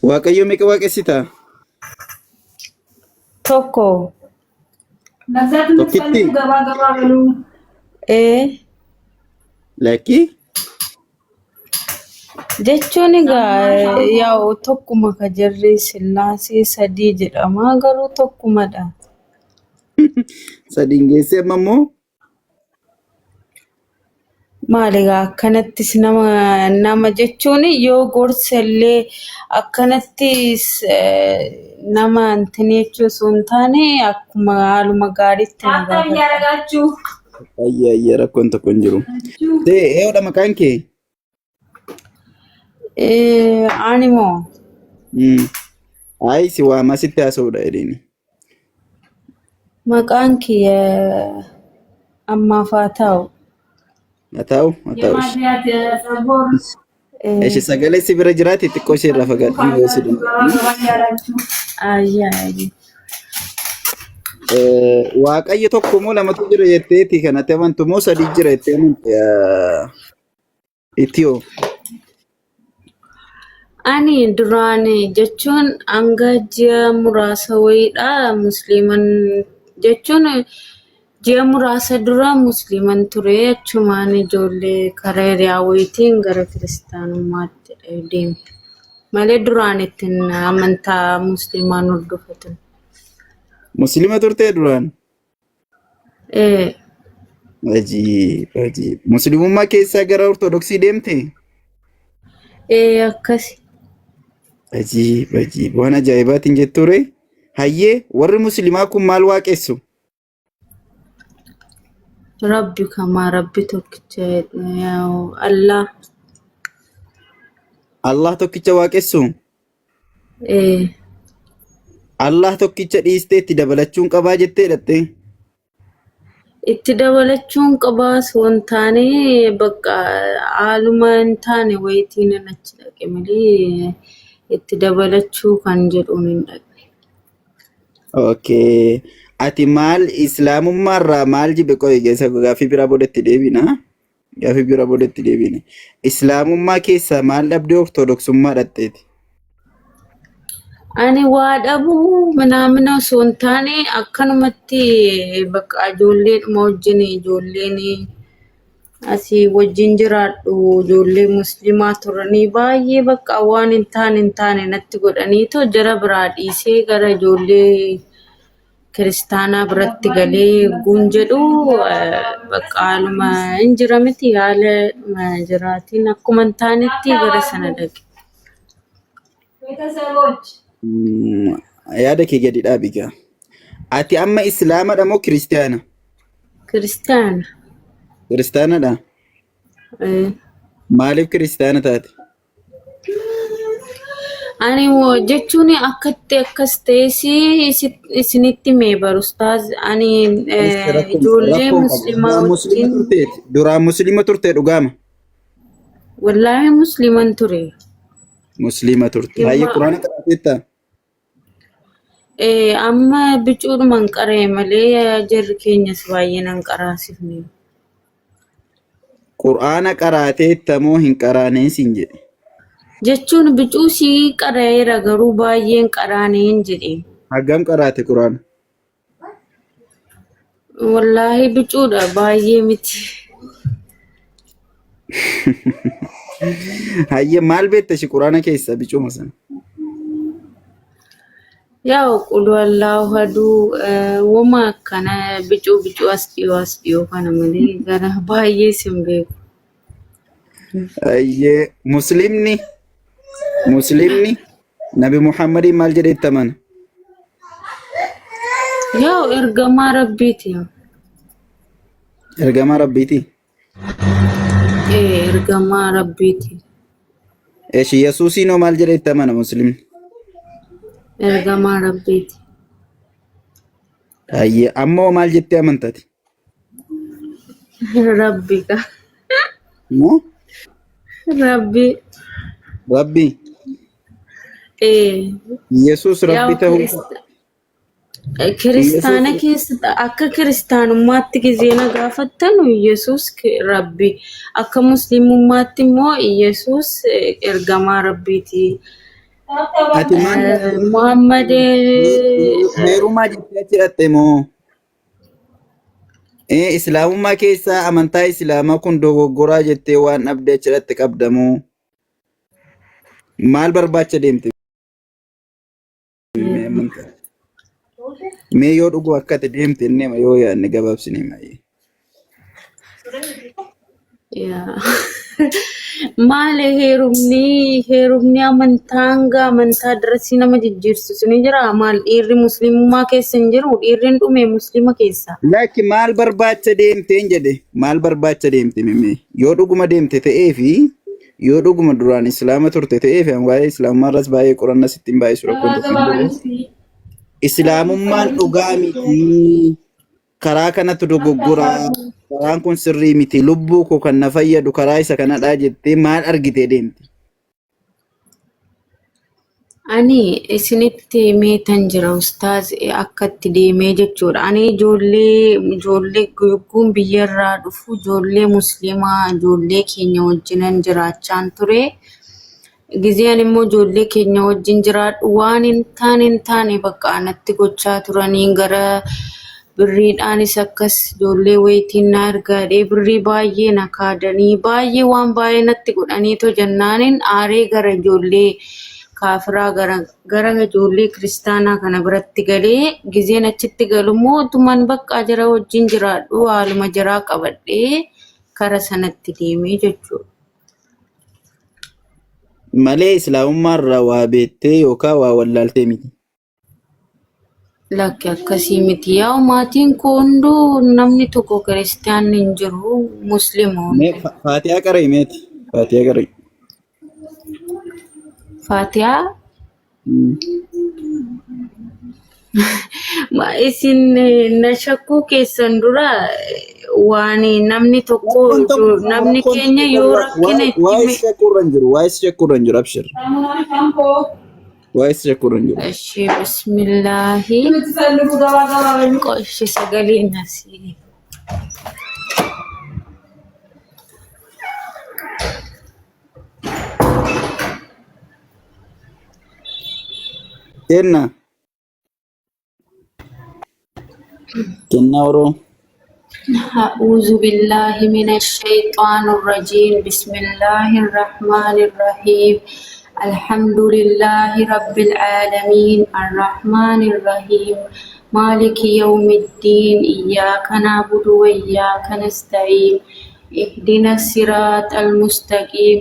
Waaqayyo meeqa waaqessita? Tokko. Tokkitti? Ee. Lakkii? Jechuun egaa yaa'u tokkuma ka jarri sillaasee sadii jedhama garuu tokkumadha. Sadiin geessee amma immoo Maal egaa akkanattis nama nama jechuun yoo gorsa illee akkanattis nama intini jechuu osoo hin taane akkuma haaluma gaariitti na gaafadha. Ayya ayya rakkoon tokko hin jiru. Tee eeyoodha maqaan kee? Ani moo Ayi si waamaa sitti haasa'uudha jedheeni. Maqaan kiyya ammaaf haa taa'u. Haa ta'u haa ta'u. Eshi sagalee si bira jiraate xiqqoo ishee irraa fagaadhu yoo si danda'u. Ayyaa ayyaa. Waaqayyo tokko moo lamatu jira jetteeti kanatti amantu moo sadii jira jettee amante? Itiyoo. Ani duraan jechuun hanga ji'a muraasa wayiidha musliiman jechuun ji'a muraasa dura musliiman ture achumaan ijoollee karaa hiriyaa wayiitiin gara kiristaanummaatti deeme malee duraan ittiin amantaa musliimaan hordofa ture. Musliima turtee duraan? Ee, Ajiib ajiib. Musliimummaa keessaa gara Ortodoksii deemte? ee akkasi. Ajiib ajiib. Waan ajaa'ibaatiin jettuure. Hayyee warri musliimaa kun maal waaqessu? Rabbi kamaa rabbi tokkicha Allah. Allah tokkicha waaqessu? Ee. Allah tokkicha dhiistee itti dabalachuun qabaa jettee hidhattee? Itti dabalachuun qabaa osoo hin taane bakka haaluma hin taane wayiitiin nan achi dhaqe malee itti dabalachuu kan jedhuun hin dhaqne. Okay. Ati maal islaamummaarraa maal jibbe qoyi geessa gaaffii biraa booda itti deebina. Gaaffii bira booda itti deebine. Islaamummaa keessaa maal dhabdee Ortodoksummaa dhaqxeeti? Ani waa dhabuu minaamina osoo hin taane akkanumatti bakka ijoolleedhuma wajjin ijoolleen asii wajjin jiraadhu ijoollee musliimaa turanii baay'ee bakka waan hin taane hin taane natti godhaniitoo jara biraa dhiisee gara ijoollee kiristaanaa biratti galee guun jedhu bakka haaluma hin jira miti haala jiraatiin akkuma hin taanetti gara sana dhaqe. Yaada kee gadi dhaabi gaa. Ati amma islaamadha moo kiristaana? Kiristaana. Kiristaanadha. Maaliif kiristaana taate? Ani immoo jechuun akkatti akkas ta'es isinitti mee bar ustaaz ani ijoollee Rakkoon qabu. musliimaa Duraan musliima wajjin turteeti. Duraan musliima turte dhugaama. wallaahi musliiman ture. Musliima turte. Hayyee Dhimma quraana qaraateetta. amma bicuudhuman qara'e malee jarri keenyas baay'ee nan qaraasifne. Quraana qaraateetta moo hin qaraanee siin jedhe. Jechuun bicuu sii qara'eera garuu baay'een qaraaneen jedhe. Hagam qaraate quraana? Wallaahi bicuudha baay'ee miti. Hayyee maal beekta ishee quraana keessa bicuma sana? Yaa qul wallaahu haduu wama akkana bicuu bicuu as dhiyoo as dhiyoo kana malee gara baay'ee sin beeku. Hayyee musliimni musliimni Nabi Muhammadiin maal jedhee itti amana? Yaa ergamaa rabbiiti. Ergamaa rabbiiti. Ee ergamaa rabbiiti. Eshi Yesuusiin hoo maal jedhee itti amana musliimni? Ergamaa rabbiiti. Hayyee ammoo maal jettee amantati? Rabbi ka. Moo Rabbi. Rabbi Ee Yesuus Rabbi yaa ta'uu Kiristaana keessa akka kiristaanummaatti gizee na gaafattanu Yesuus Rabbi akka musliimummaatti immoo Yesuus ergamaa Rabbiiti. Ati maal Muhammad heerumaa jettee achi dhaqxe moo? Islaamummaa keessaa amantaa Islaamaa kun dogoggoraa jettee waan dhabdee achi dhaqxe qabda moo? Maal barbaacha deemte? Mee amantaa? Mee yoo dhuguu akka ati deemte inni hima yoo yaadne gabaabsine hima. Yaa. Maali heerumni amantaa hanga amantaa dirasii nama jijjiirsisu ni jira. Maal dhiirri muslimummaa keessa hin jiru? Dhiirri hin dhume muslima keessa. Lakki maal barbaacha deemteen jedhe maal barbaacha deemte mimee yoo dhuguma deemte ta'ee fi yoo dhuguma duraan islaama turte ta'ee fi waa'ee islaamummaa irras baay'ee qoranna sitti hin baay'isu rakkoon tokko hin jiru. Islaamummaan dhugaa miti. Karaa kanatu dogoggoraa. Karaan kun sirrii miti. Lubbuu koo kan na fayyadu karaa isa kanadhaa jettee maal argitee deemte? Ani isinitti meetan jira ustaaz akka itti deemee jechuudha. Ani ijoollee yogguun biyyarraa dhufu ijoollee musliimaa ijoollee keenya wajjinan jiraachaan ture. Gizeen immoo ijoollee keenya wajjin jiraadhu waan hin taane hin taane bakka anatti gochaa turanii gara birriidhaanis akkas ijoollee wayitiin na argaadhee birrii baay'ee na kaadanii baay'ee waan baay'ee natti godhaniitoo jennaaniin aaree gara ijoollee kaafiraa gara ijoollee kiristaanaa kana biratti galee gizeen achitti galummoo utuman bakka jara wajjin jiraadhu haaluma jaraa qabadhee kara sanatti deemee jechuudha. Malee islaamummaa irraa waa beektee yookaan waa wallaaltee miti. Lakki akkasii miti. Yaa maatiin koo hunduu namni tokko kiristaanni hin jiru musliima Mee hundi. Faatihaa qara'i meeti. Faatihaa qara'i. Faatihaa isin na shakkuu keessan dura waan namni tokko Rakkoon tokko namni rakkoon keenya tokko yoo irra rakkina itti waa'ee shakkuu irra hin jiru. Waa'ee shakkuu irra hin jiru abshir. Waa'ee shakkuu irra hin jiru. Ishi bismillaahi qoshi sagaleen asii. Kenna. Kennaa Oromoo. أعوذ بالله من الشيطان الرجيم بسم الله الرحمن الرحيم الحمد لله رب العالمين الرحمن الرحيم مالك يوم الدين إياك نعبد وإياك نستعين اهدنا الصراط المستقيم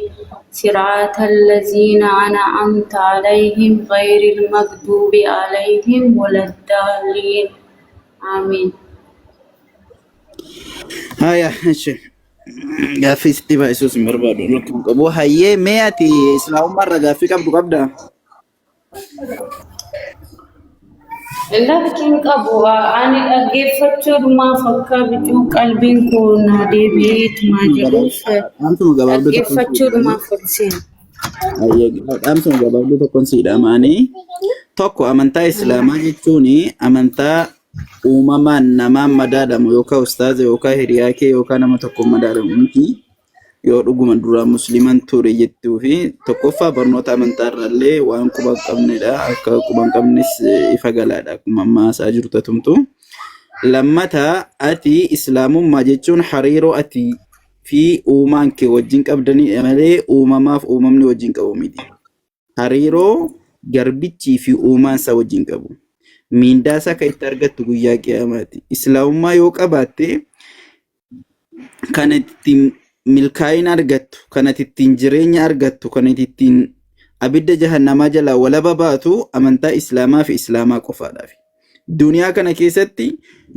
صراط الذين أنعمت عليهم غير المغضوب عليهم ولا الضالين آمين. Haya, ishi. Gaaffii sitti baay'isuus hin barbaadu. Rakkoon qabu. Hayyee mee ati islaamummaa irraa gaaffii qabdu qabdaa? Lakki hin qabu. Ani dhaggeeffachuudhumaaf akka bicuu qalbiin koo na deebi'eetumaa jedhuuf Dhaamsuma gabaabduu tokkoon sii dhaama. dhaggeeffachuudhumaaf ol seena. Hayyee dhaamsuma gabaabduu tokkoon sii dhaamaanii tokko amantaa islaamaa jechuun amantaa uumamaan namaan madaalamu yookaan ustaaza yookaan hiriyaa kee yookaan nama tokkoon madaalamu miti. Yoo dhuguma duraan musliiman ture jettuu fi tokkoffaa barnoota amantaa irraallee waan quba hin qabnedha. Akka quba hin qabnes ifa galaadha akkuma ammaa haasaa jirtu tatumtu. Lammata ati islaamummaa jechuun hariiroo ati fi uumaan kee wajjin qabdanidha malee uumamaaf uumamni wajjin qabu miti. Hariiroo garbichii fi uumaan isaa wajjin qabu. Miindaa isaa kan itti argattu guyyaa qiyaamaati. Islaamummaa yoo qabaatte kan ittiin milkaa'ina argattu, kan ati ittiin jireenya argattu, kan ati ittiin abidda jahannamaa jalaa walaba baatu amantaa Islaamaa fi Islaamaa qofaadhaaf. Duniyaa kana keessatti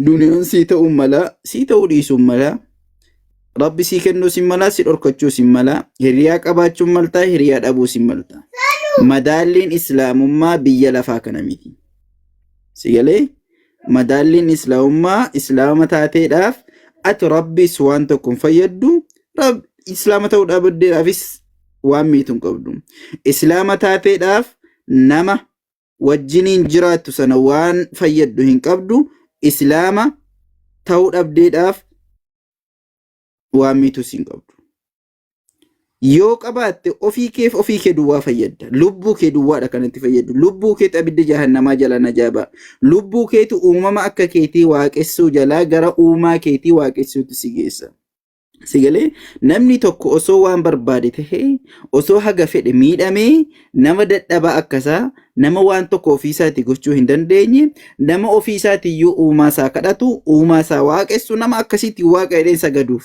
duniyaan sii ta'uu mala, sii ta'uu dhiisuu mala, Rabbi sii kennuu sin mala, si dhorkachuu sin mala, hiriyaa qabaachuun maltaa, hiriyaa dhabuu sin malta. Madaalliin Islaamummaa biyya lafaa kana miti. Si galee? Madaalliin Islaamummaa Islaama taateedhaaf ati Rabbis waan tokko hin fayyaddu, Islaama ta'uu dhaabaddeedhaafis waan miitu hin qabdu. Islaama taateedhaaf nama wajjiniin jiraattu sana waan fayyaddu hin qabdu, Islaama ta'uu dhabdeedhaaf waan miitus hin qabdu. Yoo qabaatte ofii keef ofii kee duwwaa fayyadda. Lubbuu kee duwwaadha kan itti fayyaddu. Lubbuu keetu abidda jahannamaa jala najaa ba'a. Lubbuu keetu uumama akka keetii waaqessuu jalaa gara uumaa keetii waaqessuutti si geessa. Si galee namni tokko osoo waan barbaade tahee osoo haga fedhe miidhamee nama dadhabaa akkasaa nama waan tokko ofiisaatii gochuu hin dandeenye nama ofiisaatiiyyuu uumaa isaa kadhatu uumaa isaa waaqessu nama akkasiitti waaqa jedheen sagaduuf.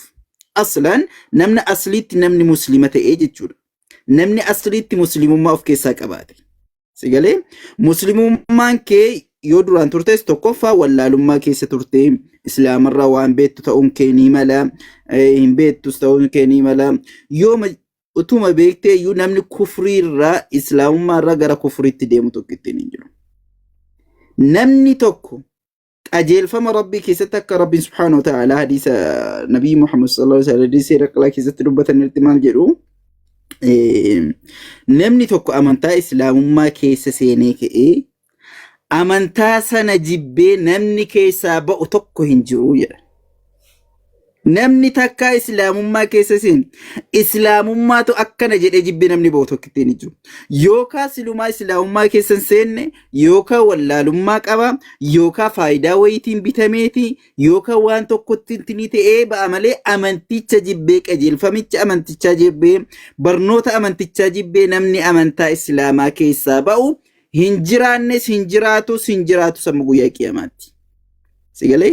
Aslan namni asliitti namni muslima ta'ee jechuudha. Namni asliitti muslimummaa of keessaa qabaate. Si galee muslimummaan kee yoo duraan turtes tokkoffaa wallaalummaa keessa turte islaamarraa waan beektu ta'uun kee ni mala hin beektus ta'uun kee ni mala yoo utuma beektee iyyuu namni kufriirraa islaamummaarraa gara kufriitti deemu tokko ittiin hin jiru. Namni tokko qajeelfama Rabbii keessatti akka Rabbiin subhaanahu wa ta'ala hadiisa Nabii Muhammad sallallahu alaihi wasallam hadiisa seera keessatti dubbatan irratti maal jedhu namni tokko amantaa islaamummaa keessa seenee ka'ee amantaa sana jibbee namni keessaa ba'u tokko hin jiru jedha. Namni takkaa islaamummaa keessa seene islaamummaatu akkana jedhee jibbee namni ba'u tokko ittiin hin jiru. Yookaa silumaa islaamummaa keessa hin seenne, yookaa wallaalummaa qaba, yookaa faayidaa wayiitiin bitameeti, yookaa waan tokkotti ni ta'ee ba'a malee amanticha jibbee qajeelfamicha amantichaa jibbee barnoota amantichaa jibbee namni amantaa islaamaa keessaa ba'u hin jiraannes hin jiraatus hin jiraatu samma guyyaa qiyamaatti. Sigalee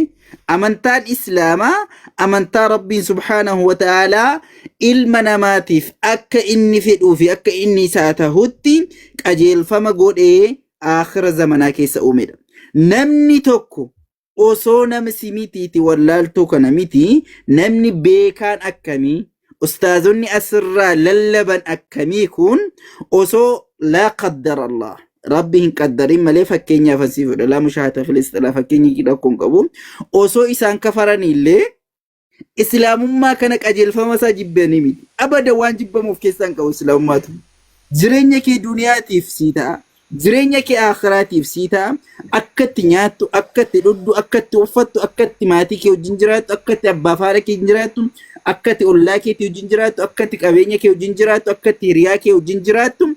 amantaan islaamaa amantaa rabbiin subhaanahu wa ta'aalaa ilma namaatiif akka inni fedhuu fi akka inni isaa tahutti qajeelfama godhee aakhira zamanaa keessa uumedha. Namni tokko osoo nama si mitiiti wallaaltuu kana miti namni beekaan akkamii ustaazonni asirraa lallaban akkamii kun osoo laa qaddar Allah rabbi hin qaddarin malee fakkeenyaaf asii fudha laa mushaahata filisxilaa fakkeenyi rakkoo hin qabu osoo isaan kafaraniillee Islaamummaa kana qajeelfama isaa jibbanii miti. Abada waan jibbamu of keessaa hin qabu islaamummaatu. Jireenya kee duniyaatiif sii ta'a. Jireenya kee aakhiraatiif sii ta'a. Akka itti nyaattu, akka itti dhugdu, akka itti uffattu, akka itti maatii kee wajjin jiraattu, akka itti abbaa fi haadha kee wajjin jiraattu, akka itti ollaa keetii wajjin jiraattu, akka itti qabeenya kee wajjin jiraattu, akka itti hiriyaa kee wajjin jiraattu,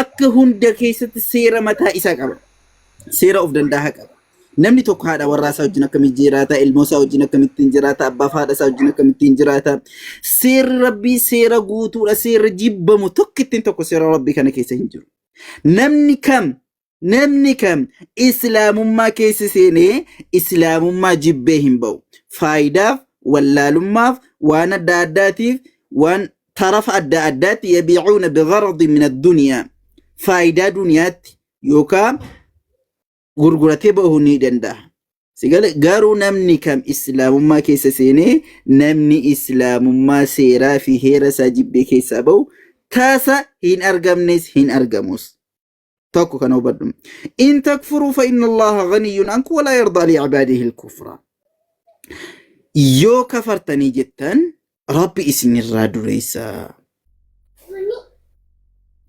akka hunda keessatti seera mataa isaa qaba. Seera of danda'aa qaba. Namni tokko haadha warraa isaa wajjin akkamitti jiraata, ilmoo isaa wajjin akkamittiin jiraata, abbaa fi haadha isaa wajjin akkamittiin jiraata. Seerri Rabbii seera guutuudha, seerri jibbamu tokkittiin tokko seera Rabbii kana keessa hin jiru. Namni kam namni kam islaamummaa keessa seenee islaamummaa jibbee hin ba'u. Faayidaaf, wallaalummaaf, waan adda addaatiif, waan tarafa adda addaatti yabiicuuna bigharadin min addunyaa faayidaa duniyaatti yookaan gurguratee bahuu ni danda'a. Sigale garuu namni kam islaamummaa keessa seenee namni islaamummaa seeraa fi heera isaa jibbee keessaa bahu tasa hin argamnes hin argamus. Tokko kana hubadhu. In takfuruu fa inna Allaha ghaniyyun ankum walaa yardaa li ibaadihi al-kufra. Yoo kafartanii jettan Rabbi isinirraa dureessa.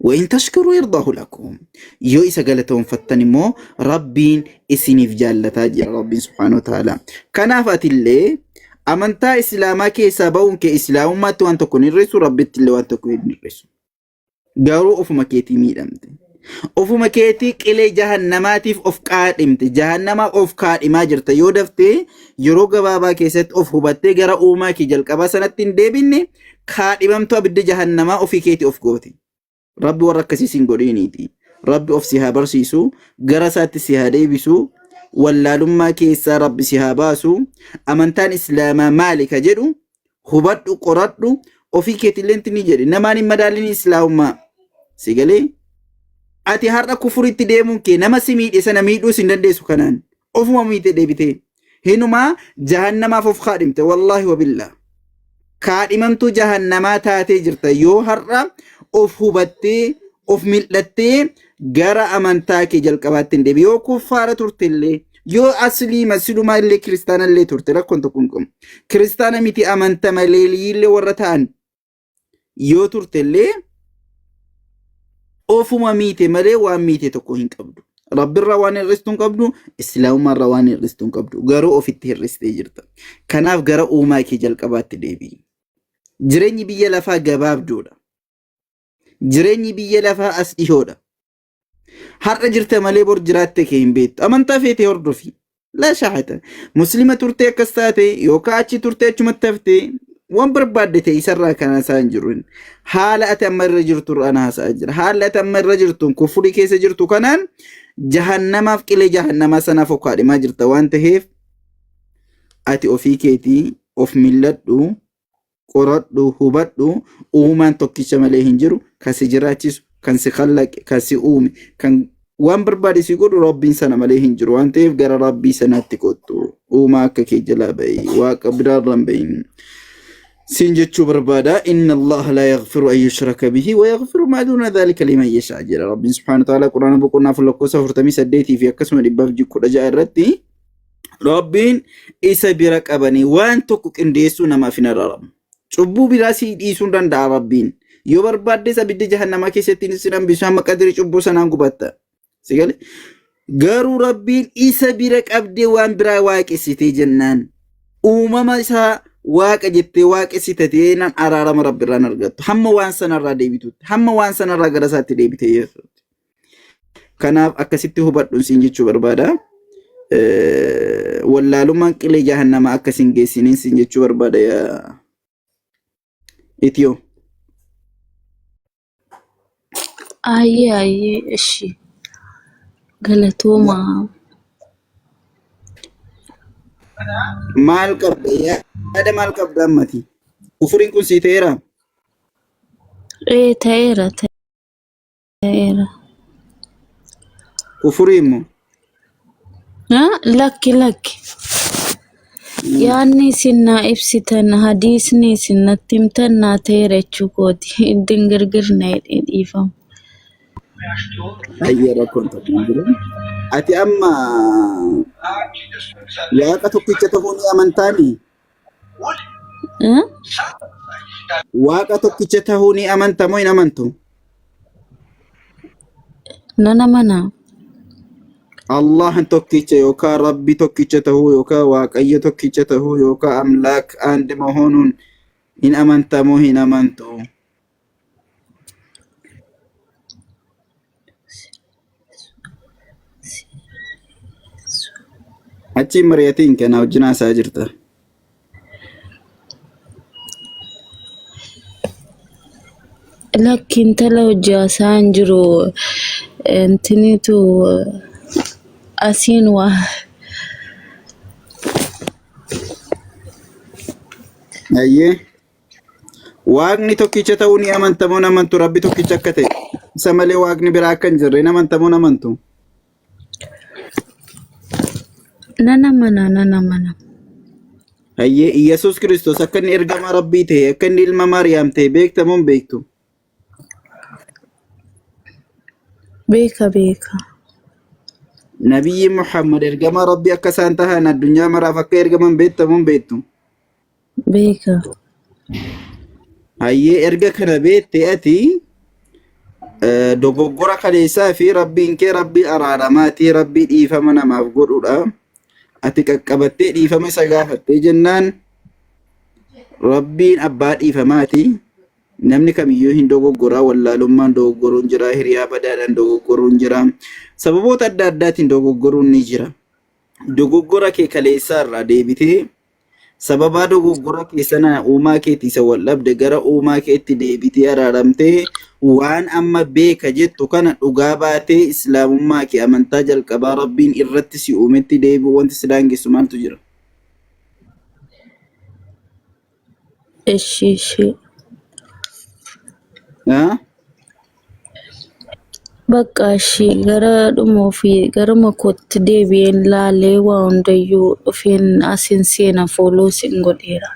Wain tashkuruu yardahu lakum. Yoo isa galatoonfattan immoo Rabbiin isiniif jaallataa jira Rabbiin subhaanahu wa ta'ala. Kanaaf atillee amantaa Islaamaa keessaa ba'uun kee Islaamummaatti waan tokko hin hir'isu, Rabbitti illee waan tokko hin hir'isu. Garuu ofuma keetii miidhamte. Ofuma keetii qilee jahannamaatiif of qaadhimte. Jahannamaa of kaadhimaa jirta. Yoo daftee yeroo gabaabaa keessatti of hubattee gara uumaa kee jalqabaa sanatti hin deebinne kaadhimamtuu abidda jahannamaa ofii keetii of goote. Rabbi warra akkasii sin godhiiniiti. Rabbi of si haa barsiisu, gara isaatti si haa deebisu, wallaalummaa keessaa Rabbi si haa baasu. Amantaan Islaamaa maali ka jedhu hubadhu qoradhu ofii keetillee ni jedhe namaan hin madaalin islaamummaa si galee ati har'a kufuritti deemuun kee nama si miidhe sana miidhuus hin dandeessu kanaan ofuma miite deebitee hinumaa jahannamaaf of kaadhimte wallaahi wabillaa kaadhimamtuu jahannamaa taatee jirta yoo har'a of hubattee of mil'attee gara amantaa kee jalqabaatti hin deebi yoo kuffaara turte illee yoo aslii masilumaa illee kiristaana illee turte rakkoon tokko hin qabu kiristaana miti amanta maleeliyii warra ta'an yoo turte illee ofuma miite malee waan miite tokko hin qabdu. Rabbirraa waan hir'istu hin qabdu, islaamummaarraa waan hir'istu hin qabdu. Garuu ofitti hir'istee jirta. Kanaaf gara uumaa kee jalqabaatti deebi'i. Jireenyi biyya lafaa gabaabduudha. Jireenyi biyya lafaa as dhihoodha. Har'a jirta malee bor jiraatte kee hin beektu. Amantaa feete hordofi. Laa shaahata. Muslima turtee akkas taate yookaan achi turtee achumatti haftee waan barbaadde ta'e isarraa kan haasa'aa hin jiru. Haala ati amma irra jirtu irraan haasa'aa jira. Haala ati amma irra jirtu kufurii keessa jirtu kanaan jahannamaaf qilee jahannamaa sanaaf okkaadhimaa jirta waan ta'eef ati ofii keetii of milladhu qoradhu, hubadhu, uumaan tokkicha malee hin jiru, kan si jiraachisu, kan si kallaqe, kan si uume, kan waan barbaade si godhu Rabbiin sana malee hin jiru waan ta'eef gara Rabbii sanaatti kottu. Uumaa akka kee jalaa bahi, waaqa biraarra hin bahin. Siin jechuu barbaada. Inna Allah laa yaghfiru an yushraka bihi wa yaghfiru maa duuna dhalika liman yashaa jedha Rabbiin subhaanahu wa ta'ala Quraana boqonnaa 4 lakkoofsa 48 fi akkasuma 116 irratti. Rabbiin isa bira qabanii waan tokko qindeessuu namaaf hin araaramu. Cubbuu biraa sii dhiisuu hin danda'a Rabbiin. Yoo barbaaddes abidda jahannamaa keessatti si hambisu hamma qadiri cubbuu sanaan gubatta. Si galee? Garuu Rabbiin isa bira qabdee waan biraa waaqessitee jennaan uumama isaa waaqa jettee waaqessite ta'eenaan araarama Rabbi irraan argattu. Hamma waan sanarraa deebitutti, hamma waan sanarraa gara isaatti deebitee jechuudha. Kanaaf akkasitti hubadhu siin jechuu barbaada. Wallaalummaan qilee jahannamaa akka siin geessiniin siin jechuu barbaada yaa Itiyoo. Ayyee ayyee ishi galatoomaa. Maal qabda yaada maal qabda ammati? Kufuriin kun sii ta'eera? Ee ta'eera ta'eera. Kufurii immoo. Ha? Lakki lakki. Yaadni isin naa ibsitan hadiisni isin natti himtan naa ta'eera jechuu kooti. Dingirgir na jedhee dhiifama. Ayyee rakkoon tokko hin jiru. Ati amma waaqa tokkicha ta'uu ni amantaani? Eh? Waaqa tokkicha ta'uu ni amanta moo hin amantu? Nan amana. Allahan tokkicha yookaan Rabbi tokkicha ta'uu yookaan Waaqayyo tokkicha ta'uu yookaan Amlaak አንድ መሆኑን hin amanta moo hin amantu? Achiin mari'atiin kana wajjin haasaa jirta. Lakki intala hojii haasaa hin jiru. Intinitu asiin waa. Ayyee. Waaqni tokkicha ta'uu ni amanta moo hin amantu? Rabbi tokkicha akka ta'e. Isa malee waaqni biraa akka hin jirre hin amanta moo hin amantu? Nan amana nan amana. Hayyee Iyyasuus Kiristoos akka inni ergamaa Rabbii ta'e akka inni ilma Maariyaam ta'e beekta moo hin beektu? Beeka beeka. Nabiyyi Muhammad ergamaa Rabbii akka isaan tahan addunyaa maraaf akka ergaman beekta moo hin beektu? Beeka. Hayyee erga kana beekte ati dogoggora kaleessaa fi rabbiin kee rabbii araaramaatii rabbii dhiifama namaaf godhudha. Ati qaqqabattee dhiifama isa gaafattee jennaan rabbiin abbaa dhiifamaati. Namni kamiyyuu hin dogoggoraa wallaalummaan dogoggoruun jira hiriyaa badaadhaan dogoggoruun jira sababoota adda addaatiin dogoggoruun ni jira. Dogoggora kee kaleessaa irraa deebitee Sababaa dogoggora kee sana uumaa keetti isa wal dhabde gara uumaa keetti deebitee araaramtee waan amma beeka jettu kana dhugaa baatee islaamummaa kee amantaa jalqabaa rabbiin irratti si uumetti deebi'u wanti si daangessu maaltu jira? Eshi eshi. Ah? Bakka ishii gara dhuma ofii garuma kootti deebi'een laalee waa hundayyuu dhufeen asin seena fooloo sin godheera.